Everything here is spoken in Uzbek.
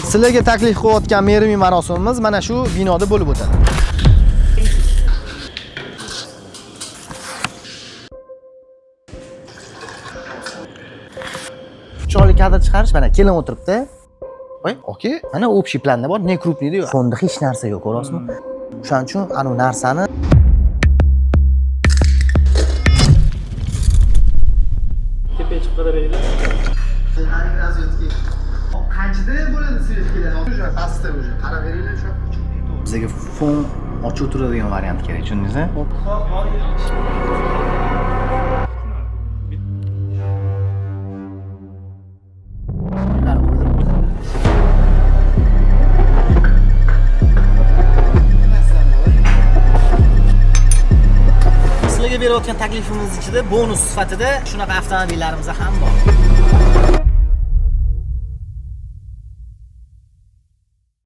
Sizlarga taklif qilayotgan marry me marosimimiz mana shu binoda bo'lib o'tadi. Chiroyli kadr chiqarish, mana kelin o'tiribdi. Voy, Okey. Mana общий planda bor, не крупный yo'q. Fonda hech narsa yo'q, ko'rasizmi? O'shaning uchun anu narsani Tepaga chiqib qaraylik. Qanchada bo'ladi svet keladi? O'sha pastda o'sha qarab beringlar o'sha. Bizga fon ochiq turadigan variant kerak, tushundingizmi? Sizlarga berayotgan taklifimiz ichida bonus sifatida shunaqa avtomobillarimiz ham bor.